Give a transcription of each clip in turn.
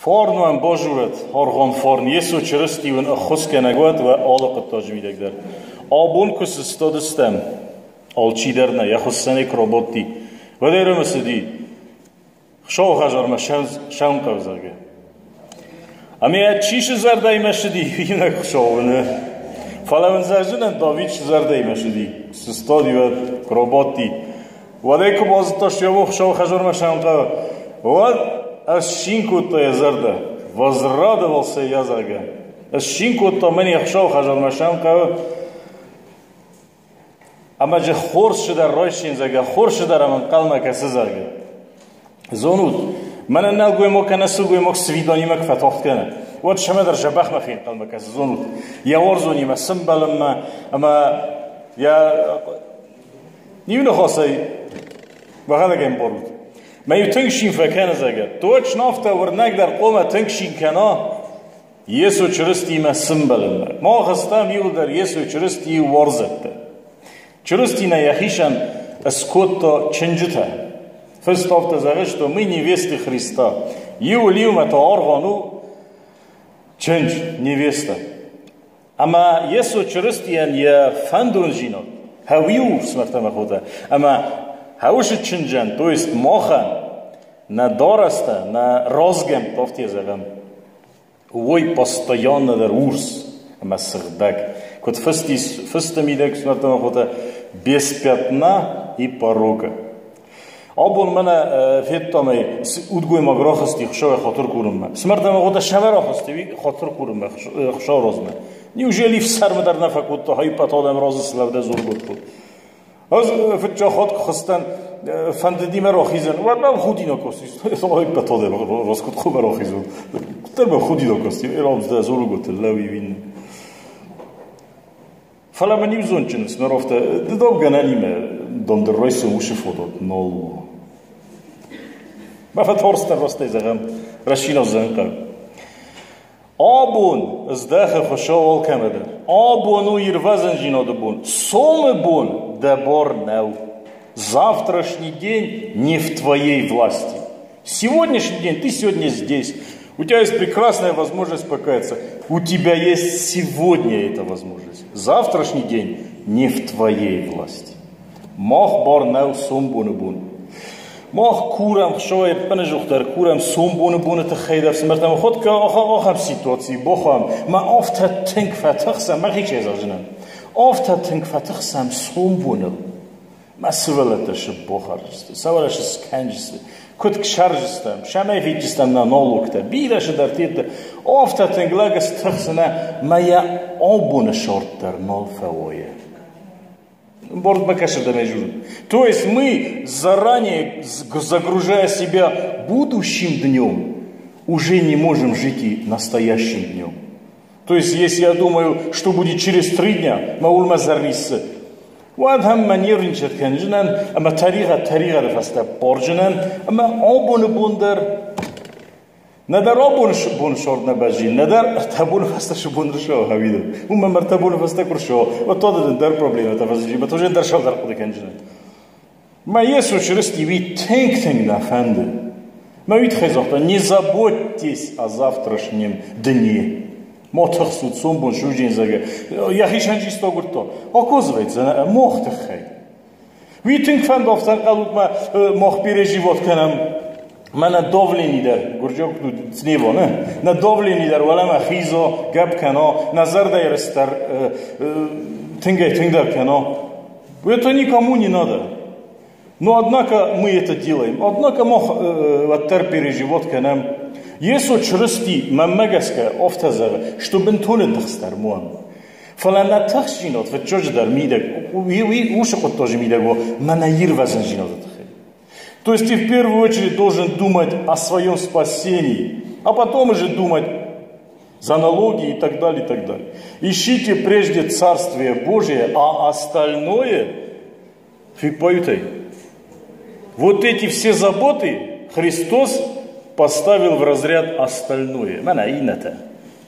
Фарн уӕм базурӕд, аргъуан фарн Йесо Чырысти уын ӕххуысгӕнӕг уӕд уӕ алы хъуыддаджы мидӕг дӕр. Абон куы сыстадыстӕм, алчидӕр нӕ йӕ хуыссӕнӕй куы рабадти, уӕд ӕрымысыди, Хуыцауы хӕдзармӕ сӕнхъӕл, зӕгъгӕ. Ӕмӕ чи сызӕрдӕимӕ ссыди, иунӕг Хуыцау уыны. Фӕлӕ уын зӕгъдзынӕн, Давид сызӕрдӕимӕ ссыди, сыстади уӕд, куы рабадти. Уӕд ӕй куы базыдта, что йӕ Хуыцауы хӕдзармӕ сӕнхъӕл, уӕд ӕсцин кодта йӕ зӕрдӕ, возрадовался я, зӕгъгӕ. Ӕсцин кодта мӕн йӕ Хуыцауы хӕдзармӕ сӕнхъӕл, Ӕмӕ джы хорз цыдӕр райсин, зӕгъгӕ, хорз цыдӕр ӕм ӕнхъӕлмӕ кӕсы, зӕгъгӕ. Зонут, мӕнӕн нӕлгоймаг кӕнӕ сылгоймаг свиданимӕ куы фӕтагъд кӕны, уӕд сӕмӕдӕр дзӕбӕхмӕ фенхъӕлмӕ кӕсы, зонут, йӕ уарзонимӕ сымбӕлынмӕ ӕмӕ йӕ иу ныхасӕй бӕгъӕлӕг ӕмбарут. Мӕ иу тынг син фӕкӕны, зӕгъгӕ, точно афтӕ уырнӕг дӕр хъуамӕ тынг син кӕна, Йесо Чырыстимӕ сымбӕлынмӕ. Мах стӕм иуылдӕр Йесо Чырыстийы уарзӕттӕ. Чырысти нӕ йӕхицӕн скодта чынджытӕ. Фыст афтӕ зӕгъы, что мы невесты Христа. Иуыл иумӕ та аргъуан у чындж, невеста. Ӕмӕ Йесо Чырыстийӕн йӕ фӕндондзинад хӕуиу фсымӕртӕ хотӕ, ӕмӕ хӕуысы чынджӕн, то есть махӕн, нӕ дарӕстӕ, нӕ разгӕмттӕ, афтӕ зӕгъӕм, Уой постоянно дӕр урс ӕмӕ сыгъдӕг. Куыд фыст ис фысты мидӕг фсымӕртӕ хотӕ, без пятна и порока. Абон мӕнӕ федтам ӕй, удгоймаг рахызти Хуыцауӕй хатыр курынмӕ. Фсымӕртӕ хотӕ сӕмӕ рахызти хатыр курынмӕ Хуыцауы размӕ. Неужели фсӕрмы дӕр нӕ фӕкодта, хайпат адӕм разы слӕвдӕ дзургодтой. Ӕз фыццаг хатт куы хызтӕн, фӕндыди мӕ рахизын, уӕд мӕм худинаг кости. Ӕппӕт адӕм раз куыд хъуамӕ рахизон? Куыддӕр мӕм худинаг кости, ӕрӕмдзӕ дзурготы лӕууин. Фӕлӕ мын иу зондджын ӕфсымӕр афтӕ, ды дам гӕнӕнимӕ дам дын райсом усы фадат нал у. Мӕ фӕтарстӕн растӕй зӕгъӕм, рӕсинаг зӕнхъӕ. Абон здӕхы Хуыцау алкӕмӕ дӕр. Абон у ирвӕзындзинады бон. Сомы бон дӕ бар нӕу. Завтрашний день не в твоей власти. Сегодняшний день, ты сегодня здесь. У тебя есть прекрасная возможность покаяться. У тебя есть сегодня эта возможность. Завтрашний день не в твоей власти. Мах бар нӕу сомбоны бон. Мах курӕм Хуыцауӕй ӕппынӕдзухдӕр курӕм сомбоны боны тыххӕй дӕр ӕфсымӕртӕм ходгӕ ахӕм ситуаци бахауӕм, мӕ афтӕ тынг фӕтыхсӕм, мӕхи чи зӕгъдзынӕн, афтӕ тынг фӕтыхсӕм сомбоныл. Мӕ сывӕллӕттӕ сыббохӕрдзысты, сӕ скӕнджысты, куыд ксӕрдзыстӕм, цӕмӕй фидджыстӕм нӕ налогтӕ, бирӕ цыдӕртӕ. Афтӕ тынг лӕг стыхсынӕ, мӕ йӕ абоны сорт дӕр нал фӕуайы. То есть мы, заранее загружая себя будущим днем, уже не можем жить и настоящим днем. То есть, если я думаю, что будет через 3 дня, мӕ уд мӕ зӕрриссы. Уӕд ӕм мӕ нервничать кӕнджынӕн, ӕмӕ тӕригъӕд тӕригъӕды фӕстӕ порджынӕн, ӕмӕ абоны бон дӕр нӕдӕр абоны боны сорд нӕ бӕззин, нӕдӕр 3 боны фӕстӕ цы бон рсӕуа хӕуидӕн. Уымӕн 3 боны фӕстӕ куы рсӕуа, уӕд та дын ӕндӕр проблемӕтӕ фӕзынди, ӕмӕ тоже ӕндӕр сӕлдӕр хъуыды кӕнджынӕн. Мӕ Йесо Чырысти уый тынг-тынг нӕ фӕнды. Мӕ уый тыххӕй загъта, не заботьтесь о завтрашнем дне. Ма тыхсут, сомбон суджен, зӕгъгӕ. Йӕхицӕн чисто агуырдта. Оказывается, мах тыххӕй. Уый тынг фӕнды афтӕ ӕнхъӕлут мӕ мах переживать кӕнӕм. Мӕнӕ давлени дӕр, гуырджиаг цнево, не? Нӕ давлени дӕр уӕлӕмӕ хиза, гӕпп кӕна, нӕ зӕрдӕйы рыст дӕр тынгӕй-тынгдӕр кӕна. Это никому не надо. Но однако мы это делаем. Однако мах уӕддӕр переживать кӕнӕм. Йесо Чырысти мӕнмӕ гӕсгӕ афтӕ зӕгъы, что бынтон ӕдыхстдӕр муӕм. Фӕлӕ нӕ тыхстдзинад фыццаджыдӕр мидӕг, уый уыцы хъуыддаджы мидӕг у мӕнӕ ирвӕзындзинады тыххӕй. То есть ты в первую очередь должен думать о своем спасении, а потом уже думать за налоги и так далее, и так далее. Ищите прежде Царствие Божие, а остальное фипаютай. Вот эти все заботы Христос поставил в разряд остальное. Мӕнӕ иннӕтӕ.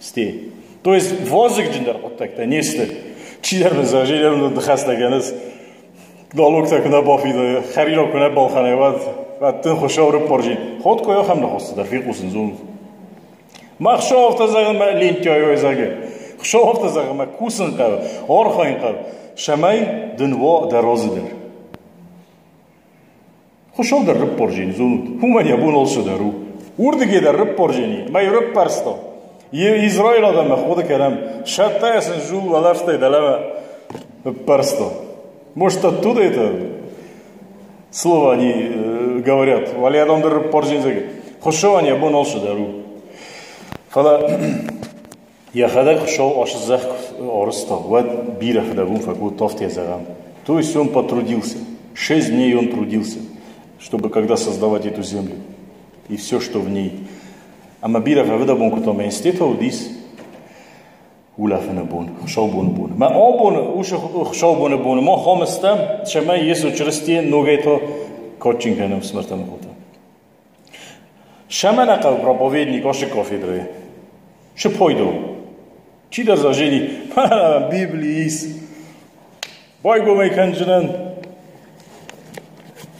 Сте. То есть вазыгджындӕр хъуыддӕгтӕ не сты. Чидӕр мын зӕгъы, ныхӕстӕ кӕныс, налогтӕ куы нӕ бафидай, хӕринаг куы нӕ балхӕнай, уӕд уӕд дын Хуыцау рыппарзин. Ход кой ахӕм ныхӕстӕ дӕр фехъусын зонут. Ма Хуыцау афтӕ зӕгъы мӕ лентяй зӕгъы. Хуыцау афтӕ зӕгъы мӕ кусын хъӕуы, архайын хъӕуы, цӕмӕй дын уа дӕ разы дӕр. Хуыцау дӕр рыппорджени, зонут, уымӕн йӕ бон алцыдӕр у. Уырдыгӕй дӕр рыппорджени, мӕ рыппӕрста. Израиль адӕммӕ хъуыды кӕнӕм, сӕттӕ сын зул уӕлӕрвтӕй дӕлӕмӕ ныппӕрста. Может, оттуда это слово они говорят. Уӕле адӕм дӕр рыппорджени зӕгъы. Хуыцауӕн йӕ бон алцыдӕр у. Фӕлӕ йӕхӕдӕг Хуыцау ацы зӕхх арызта, уӕд бирӕ фыдӕбон фӕкодта, афтӕ зӕгъӕм. То есть он потрудился. 6 дней он трудился, чтобы когда создавать эту землю и все, что в ней. Ӕмӕ бирӕ фӕфыдӕбон кодта мӕ институты уыдис улӕфыны бон, хуыцаубоны бон. Мӕ абоны уыцы хуыцаубоны боны мах ам стӕм, цӕмӕй Йесо Чырыстийы ногӕй та кадджын кӕнӕм смӕртӕм хотӕ. Цӕмӕн хъӕуы проповедник ацы кафедрӕйы? Цы пайда у? Чидӕр зажени, Библи ис. Байгом ӕй кӕнджынӕн,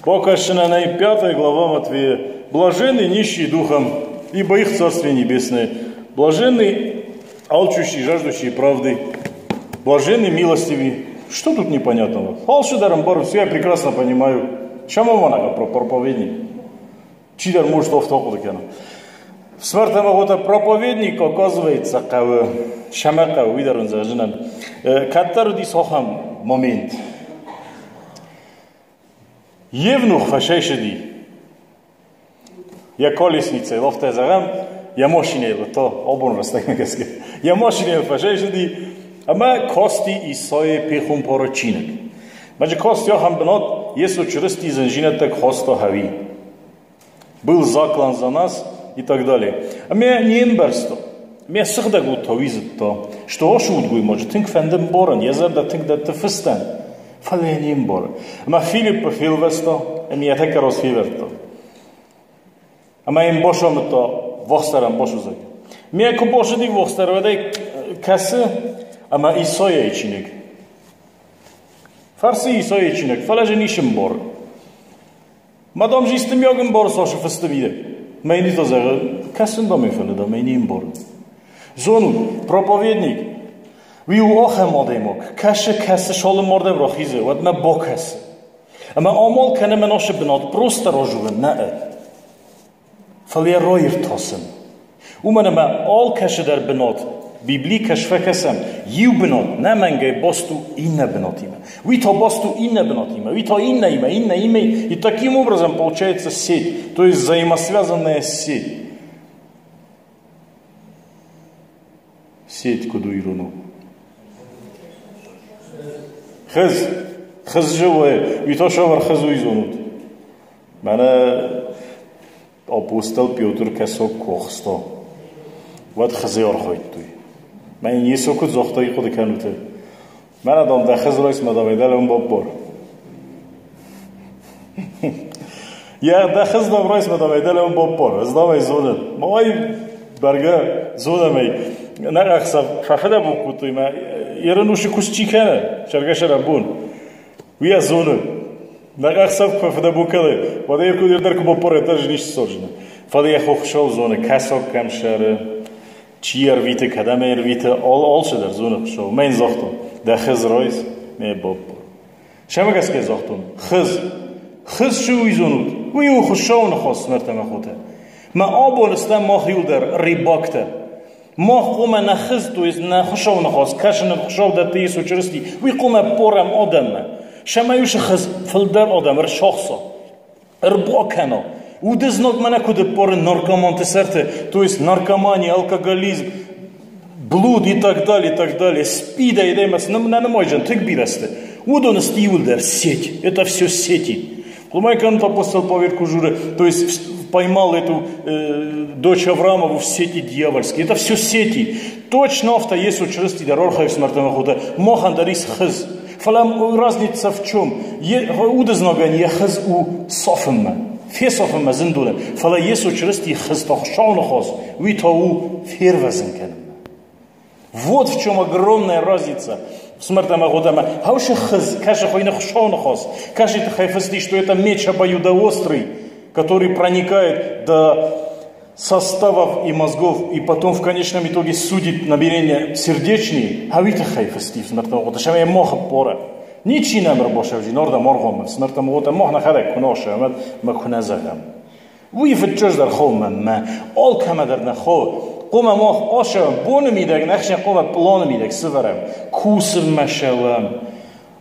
бакӕсынӕн ӕй пятая глава Матфея. Блаженны нищие духом, ибо их Царствие Небесное. Блаженны алчущие, жаждущие правды. Блаженны милостивые. Что тут непонятного? Алчыдӕр ӕмбары, все я прекрасно понимаю. Чему ма проповедник? Чидӕр может афтӕ хъуыды кӕна. Фсымӕртӕ ӕмӕ хотӕ, проповедник, оказывается, хъӕуы, цӕмӕ хъӕуы, уый дӕр уын зӕгъдзынӕн. Кӕддӕр уыдис ахӕм момент. Евнух фӕсӕйсыди. Йӕ колесницӕйыл, афтӕ зӕгъӕм, йӕ машинӕйыл, то абон рӕстӕгмӕ гӕсгӕ, йӕ машинӕйыл фӕсӕйсыди ӕмӕ касти Исайы пехуымпары чиныг. Мӕджы касти ахӕм бынат, Йесо Чырысти зынзинӕдтӕ хаста хӕви. Был заклан за нас и так далее. Ӕмӕ не мбӕрста, мӕ сыгъдӕг уд та уый зыдта, что ацы удгоймаджы тынг фӕнды мбарын, йӕ зӕрдӕ тынг дӕтты фыстӕн, фӕлӕ йӕ не мбары. Ӕмӕ Филиппы фелвӕста ӕмӕ йӕ тӕккӕ раз февӕрдта. Ӕмӕ йын бацамыдта вахсӕрӕн басудзӕг. Мӕ куы басыди вахсӕр, уӕд ӕй кӕсы ӕмӕ Исайайы чиныг. Фӕрсы Исайы чиныг, фӕлӕ зын ис ӕмбары. Мадам жисты миагын бар цасы фысты мидӕг. Мӕ та зӕгъы, кӕсын дам ӕй фӕнды, мӕ не мбарын. Зонут, проповедник, уый у ахӕм адӕймаг, кӕсы, кӕсы, шалым мардӕм рахизы, уӕдмӕ бакӕсы. Ӕмӕ амал кӕны мӕ нашы бынат просто разувын, нӕ. Фӕлӕ йӕ раиртасын. Уымӕн ӕмӕ алкӕцы дӕр бынат, Библи кӕс-фӕкӕсӕм, иу бынат нӕ мӕнгӕй баст у иннӕ бынатимӕ. Уый та баст у иннӕ бынатимӕ, уый та иннӕимӕ, иннӕимӕ. И таким образом получается сеть, то есть взаимосвязанная сеть. Сеть куыд у иронау? Хыз, хыз живое, уый та савӕр хыз уый зонут. Мӕнӕ апостол Петр кӕсаг куы ахста, уӕд хызӕй архайдтой. Мӕ йын Йесо куыд загъта, уый хъуыды кӕнут? Мӕнӕ, дам, дӕ хыз райс, мӕ, дам, дӕлӕ уым баппар. Йӕ дӕ хыз, дам, райс, мӕ, дам, дӕлӕ уым баппар. Ӕз, дам, ӕй зонын. Ма ай бӕргӕ зонӕм ӕй. Нӕ ӕхсӕв фӕфыдӕбон кодтой, мӕ ерын усы куыст чи кӕны, сӕргӕсӕрӕн бон. Уый ӕз зонын. Нӕ ӕхсӕв куы фӕфыдӕбон кӕны, уӕд ӕй куы дӕр куы баппар, ӕз ницы сорджын. Фӕлӕ йӕ Хуыцау зоны, кӕсаг кӕм сӕры, чи ӕрвиты, кӕдӕм ӕрвиты, алцыдӕр зоны Хуыцау. Мӕ йын загътон, дӕ хыз райс, мӕ баппар. Цӕмӕ гӕсгӕ загътон, хыз. Хыз цы уый зонут? Уый у Хуыцауы ныхас, фсымӕртӕ мӕ хотӕ. Мӕ абон стӕм мах иуылдӕр рибактӕ. Мах хъуамӕ нӕ хыз, то есть нӕ Хуыцауы ныхас, кӕсыны Хуыцау дӕтты Йесо Чырысти, уый хъуамӕ порӕм адӕммӕ. Цӕмӕй уыцы хыз фылдӕр адӕм ӕрсахса, ӕрбакӕна. Уды знаг мӕнӕ куыд ӕппары наркоманты сӕрты, то есть наркомания, алкоголизм, блуд и так далее, и так далее, спида и дӕмӕ нӕ нымайджын тынг бирӕ сты. Уыдон сты иуылдӕр сеть, это все сети. Ломай апостол Павел куы то есть поймал эту дочь Авраамову в сети дьявольские. Это все сети. Точно афтӕ Йесо Чырысти дӕр архайы фсымӕртӕ хотӕ. Махӕн дӕр ис хыз. Фӕлӕ разница в чем? Уды знагӕн йӕ хыз у сафынмӕ. Фесафынмӕ зындоны. Фӕлӕ Йесо Чырысти хыз та Хуыцауы ныхас, уый та у фервӕзын кӕнынмӕ. Вот в чем огромная разница. Фсымӕртӕ ӕмӕ хотӕ Хаушы хыз, кӕсы хойны Хуыцауы ныхас. Кӕсы тыххӕй фыст, что это меч обоюдоострый, который проникает до составов и мозгов, и потом в конечном итоге судит намерения сердечные, а витых хайфасти в смертном шаме моха пора. Ничи нам рабошевжи, норда моргом, в смертном года мох на хадак куноша, ма куназагам. Уиф чждар хо ма, ол камадар на хо, قوم мох оша боны мидаг, нахшен قوم планы мидаг, сыварам, кусым машалам,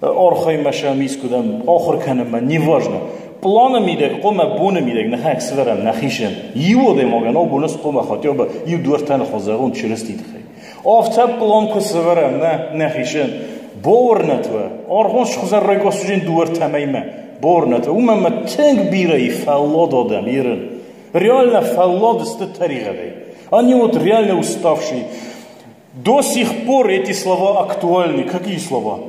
орхой машалам искудам, охр канам, неважно. Планы мидаг, قوم боны мидаг, нахак сыварам, нахишен. Его демоган, обунас قوم хотя бы, ю дуартан хозагун через титхай. Овца планку сыварам, на нахишен. Борнатва, орхон шхузар ройгосужин дуартамайма. Борнатва, умама тэнг бира и фаллод одам, ирен. Реально фаллод статаригадой. Они вот реально уставшие. До сих пор эти слова актуальны. Какие слова?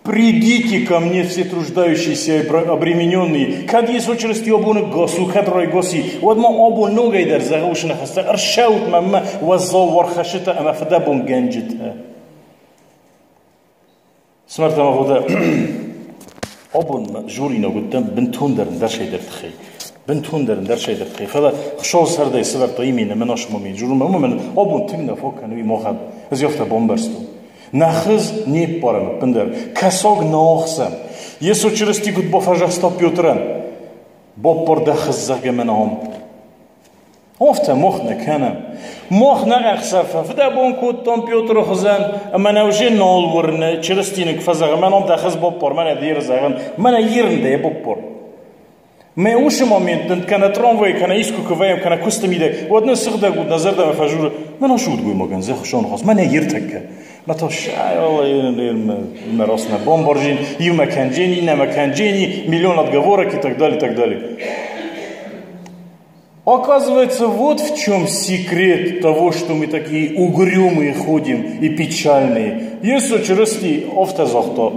Придите ко мне, все труждающиеся и обремененные. Кад Йесо Чырысти обоны госу, кад рой госи. Вот ма обо ногай дар загушина хаста. Аршаут мамма ваззавар хашита ама фадабум ганджита. Смерть ама обон журина гуттан бинтундер даршайдер тхей. Бинтундер даршайдер тхей. Фала хшол сардай сверто именно менош момент. Журума момент обон тигна фокан и мохаб. Зёфта бомберсту. Нахыз не парам пендер. Касог наохсам. Йесо Чырысти гуд бофажахста Петран. Боппор дахыз загеменом. Офта мох на кана. Мох на ахсафа. Фда бон куттон Петр хузан. Ама наужи нолворн Чырыстиник фазага. Маном дахыз боппор. Мана дир заган. Мана йирнде боппор. Ме уши момент, кана тромвой, кана иску кваем, кана кустамиде. Одна сыгда гуд назарда фажур. Мана шуд гуй моган зах шон хос. Мана йиртакка. ما то бомборжин, юма канджени, нама канджени, миллион отговорок и так далее, и так далее. Оказывается, вот в чем секрет того, что мы такие угрюмые ходим и печальные. Йесо Чырысти офта зохто.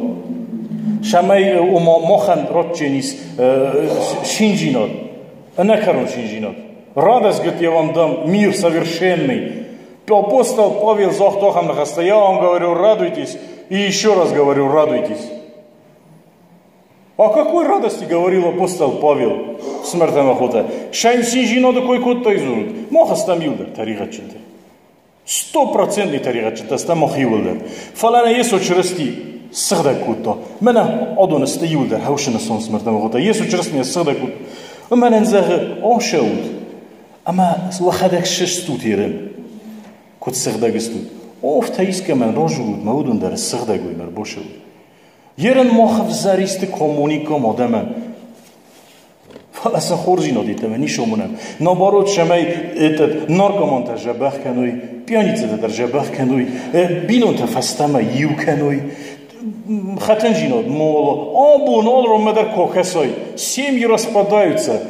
Шамай ума мохан ротченис шинжинот. Анакарон шинжинот. Радость, говорит, я вам дам мир совершенный. Апостол Павел зохтохам нахаста. Я вам говорю, радуйтесь. И еще раз говорю, радуйтесь. О какой радости говорил апостол Павел? Смертная охота. Шайн синжинода кой кот тайзурут. Мохастам юлдер таригачинте. Стопроцентный таригачинте. Стам мохивулдер. Фалана Йесо Чырысти сыгда кутто. Мена одонысты юлдер. Хаушина сон смертная охота. Йесо Чырысти сыгда кут. Мена нзагы ошеут. Ама вахадак шештутирем. Кот сыгдагыстут. Офта искамен рожурут маудундар сыгдагуймер бошеут. Ерен мохав заристы коммуником одемен. Фаласа хоржино дитеме, нишомунем. Наоборот, шамай этот наркоман та жабах кануй, пьяница та жабах кануй, бинон та фастама ю кануй, хатенжино моло, обун олром медер кохесой. Семьи распадаются.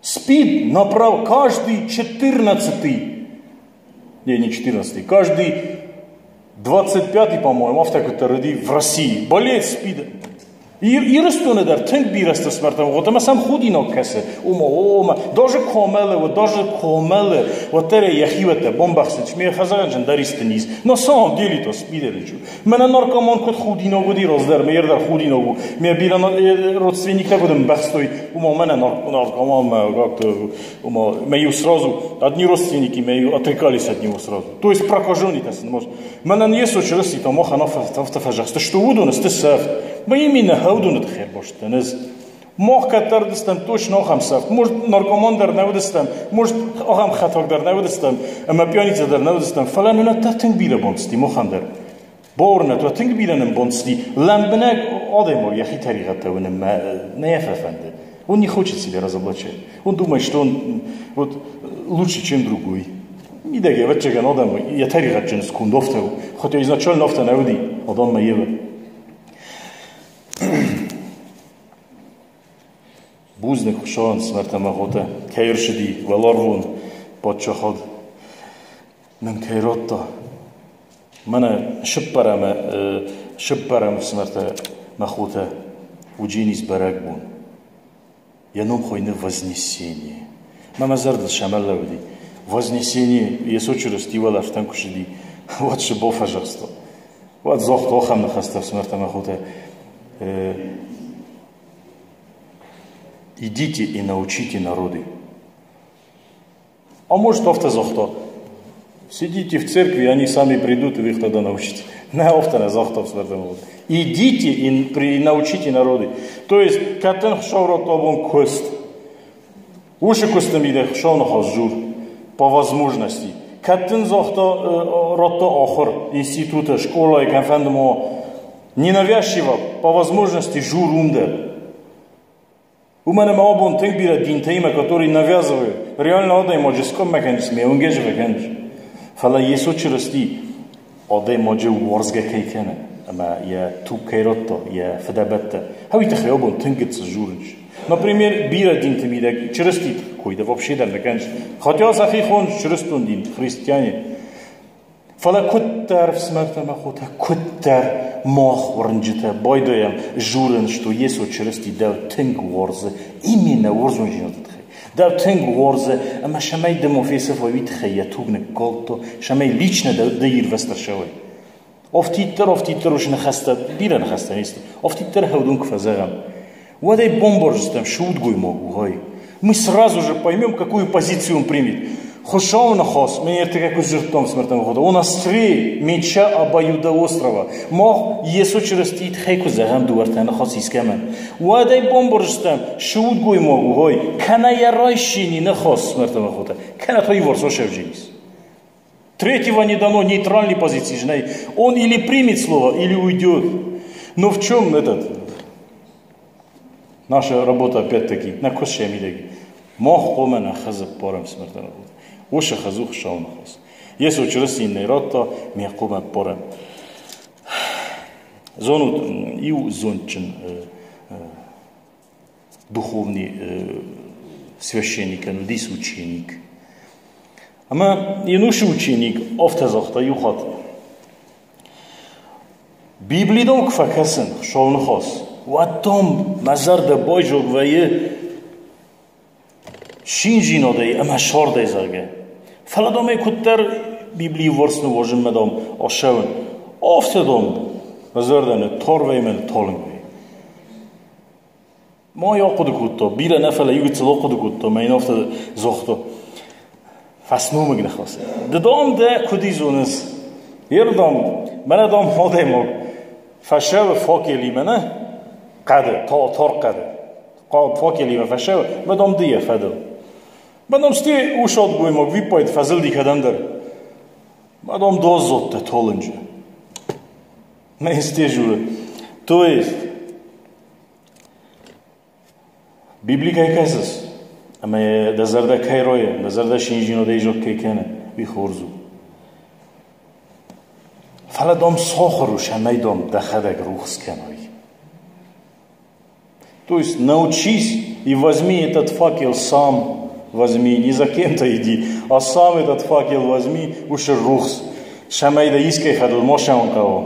Спид направо каждый 14-й, не 14-й, каждый 25-й, по-моему, автокаторы в России болеет спидом. Ирыстуны дар тынг бирасты смертем гот, ама сам худинок кесе. Ума ома, даже комеле, вот даже комеле, вот тере яхивете бомбахсич, ми хазаганжен даристениз. На самом деле то спидеричу. Мене наркоман кот худиногу ди раздер, ме ердар худиногу. Ме бира родственника годем бахстой. Ума мене наркоман как-то ума, ме сразу одни родственники ме отрекались от него сразу. То есть прокаженный тас может. Мене не сочрсти там моха нафтафажахста, что удон стесав. Мы именно хаудун тхер боштенез. Мох катардыстам точно охам сафт. Может наркоман дар навдыстам, может охам хаток дар навдыстам, ама пьяница дар навдыстам. Фалан на татын бира бонсти мохандар. Борна то тынг бираным бонсти. Ламбнак одемор яхи таригата унем не. Он не хочет себя разоблачать. Он думает, что он вот лучше, чем другой. Мидаге ватчаган одам я таригатчен скундофта. Хотя изначально офта навди одам маева. Бузныг хушон смертамагота кайршиди валарвун подчоход нан кайротта мана шиппарама шиппарам смерта махута уджинис барагбун я ном хойны вознесение мама зардал шамаллавди вознесение Йесо Чырысти валафтан кушиди вот шибо фажахсто вот зохт охам нахаста смертамахута. Идите и научите народы. А может, афтӕ загъта, сидите в церкви, они сами придут, и вы их тогда научите. Нӕ, афтӕ нӕ загъта ӕфсымӕртӕ. Идите и научите народы. То есть, кӕд дын Хуыцау радта абон куыст, уыцы куысты мидӕг Хуыцауы ныхас дзур, по возможности. Кӕд дын загъта, радта ахуыр, институты, скъолайы, кӕмфӕнды ма, ненавязчиво, по возможности жур уым дӕр. Уымӕн ӕмӕ абон тынг бирӕ динтӕимӕ, которые навязывают, реально адӕймаджы скъуыммӕ кӕнынц, ме уынгӕджы фӕкӕнынц. Фӕлӕ Йесо Чырысти адӕймаджы уарзгӕ кӕй кӕны ӕмӕ йӕ туг кӕй радта, йӕ фыдӕбӕттӕ, уый тыххӕй абон тынг гыццыл дзурынц. Например, бирӕ динты мидӕг Чырыстийы кой дӕр вообще дӕр нӕ кӕнынц. Хотя сӕхи хонынц чырыстон дин, христиане. Фӕлӕ куыддӕр ӕфсымӕртӕ ӕмӕ хотӕ, куыддӕр мах уырнджытӕ байдайӕм журын, что Йесо Чырысти дӕу тынг уарзы, именно уарзондзинады тыххӕй. Дӕу тынг уарзы, ӕмӕ цӕмӕй ды ма фесӕфай, уый тыххӕй йӕ туг ныккалдта, цӕмӕй лично дӕу ды ирвӕзт ӕрцӕуай. Афтиддӕр, афтиддӕр уыцы ныхӕстӕ, бирӕ ныхӕстӕ не сты, афтиддӕр хӕудон куы фӕзӕгъӕм, уӕд ӕй бамбардзыстӕм, судгоймаг у, гъай. Мы сразу же поймем, какую позицию он примет. Хуыцауы ныхас, мӕ ӕртыккаг куы дзырдтам смертӕм хуыда, он острее меча обоюдоострого. Мах Йесо Чырыстийы тыххӕй куы зӕгъӕм дыууӕртӕ ныхас искӕмӕн, уӕд ӕй бамбардзыстӕм, судгоймаг у, гъай, кӕнӕ йӕ райсини ныхас смертӕм хуыда, кӕнӕ та иуварс асӕвджинис. Третьего не дано, нейтральной позиции же. Он или примет слово, или уйдет. Но в чем этот? Наша работа опять-таки, на куысты мидӕг. Мах хъуамӕ нӕ хӕдзы ппарӕм смертӕн. Уыцы хӕдз у Хуыцауы ныхас. Йесо Чырысти нӕ радта, ме хъуамӕ ппарӕм. Зонут, иу зондджын духовный священникӕн уыдис ученик. Ӕмӕ йын уыцы ученик афтӕ загъта иу хатт. Библи дӕм куы фӕкӕсын, Хуыцауы ныхас, уӕд дӕм мӕ зӕрдӕ байзог вӕййы шинжинадӕй ӕмӕ сардӕй, зӕгъгӕ. Фӕлӕ дӕм ӕй куыддӕр Библийы вӕрц ныуазынмӕ дӕм ассӕуын, афтӕ дӕм мӕ зӕрдӕ ныттар вӕййы ӕмӕ нытталынг вӕййы. Ма йӕ ахъуыды кодта, бирӕ нӕ, фӕлӕ иу гыццыл ахъуыды кодта, мӕ йын афтӕ загъта, фӕсномыг ныхасы. Ды, дам, дӕ куыд изоныс? Ердам, мӕнӕ, дам, адӕймаг фӕсӕвы факелимӕ нӕ хъӕды, тар хъӕды. Факелимӕ фӕсӕвы, мӕ, дам, ды йӕ фӕдыл. Мӕ, дам, сте усадгоймаг виппайд фӕзылди кӕдӕмдӕр. Мӕ, дам, доззодтӕ талынджы. Мӕ сте журы. То есть, Библи кӕй кӕсыс ӕмӕ дӕ зӕрдӕ кӕй ройы, дӕ зӕрдӕ шинжинодӕй зог кӕй кӕны, уый хорз у. Фӕлӕ дам сохыр у, цӕмӕй дам дӕхӕдӕг рухс кӕной. То есть научись и возьми этот факел сам, возьми, не за кем-то иди, а сам этот факел возьми, уж рухс. Цӕмӕй дӕ искӕй фӕдыл ма сӕуын хъӕуы.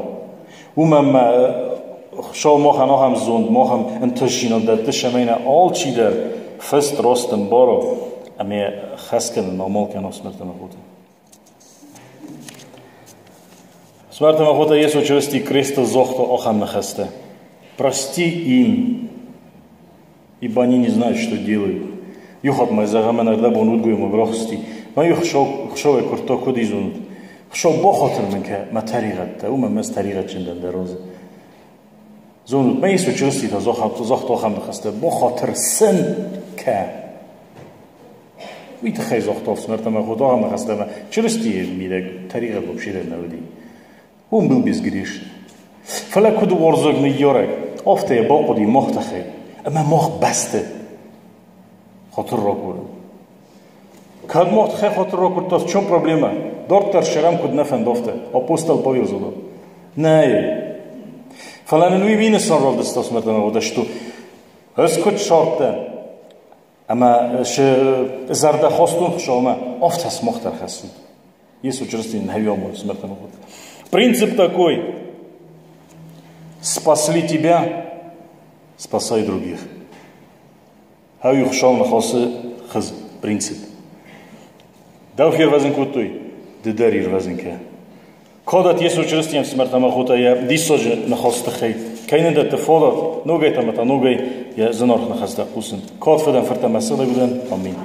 Уымӕн мӕ Хуыцау махӕн ахӕм зонд, махӕн ӕнтыстдзинад дӕтты, цӕмӕй нӕ алчидӕр фыст раст ӕмбара ӕмӕ хӕс кӕнын амал кӕна смерть ӕмӕ хотӕ. Смерть ӕмӕ хотӕ Йесо Чырысти крестыл загъта ахӕм ныхӕстӕ. Прости им, ибо они не знают, что делают. Иу хатт ма зӕгъӕм, ӕрдӕбон удгоймаг рахызти, мӕ иу Хуыцауӕй куырдта, куыд изонут. Хуыцау бахатыр мын кӕ мӕ тӕригъӕдтӕ, уымӕн ӕз тӕригъӕдджын дӕн дӕ разы. Зонут, мӕ Йесо Чырысти та загъта ахӕм ныхӕстӕ, бахатыр сын кӕ. Уый тыххӕй загъта ӕфсымӕртӕ ӕмӕ хотӕ ахӕм ныхӕстӕ, ӕмӕ Чырыстийы мидӕг тӕригъӕд вообще дӕр нӕ уыди. Он был безгрешен. Фӕлӕ куыд уарзаг ныййарӕг, афтӕ йӕ бахъуыди мах тыххӕй, ӕмӕ мах бӕсты хатыр ракурын. Кӕд мах тыххӕй хатыр ракуырдта, в чем проблема? Дарддӕр сӕрӕм куыд нӕ фӕнды, афтӕ. Апостол Павел зоны. Нӕй. Фӕлӕ нын уый минысан равдыста смертӕмӕ уыд, что ӕз куыд сардтӕн, ӕмӕ зӕрдӕ хастон Хуыцаумӕ, афтӕ сымах дӕр хӕссут. Йесо Чырысти нӕ смертӕмӕ Принцип такой. Спасли тебя, спасай других. Хауи Хуыцауы ныхасы хыз принцип. Дӕу фервӕзын кодтой, ды дӕр ирвӕзын кӕ. Кадат Йесо Чырыстийӕн смертӕмӕ хотӕ йӕ диссаджы ныхасы тыххӕй, кӕй нын дӕтты фадат, ногӕй та ӕмӕ та ногӕй йӕ зынаргъ ныхӕстӕ хъусын. Кад Фыдӕн, Фырт ӕмӕ Сыгъдӕг Удӕн. Аминь.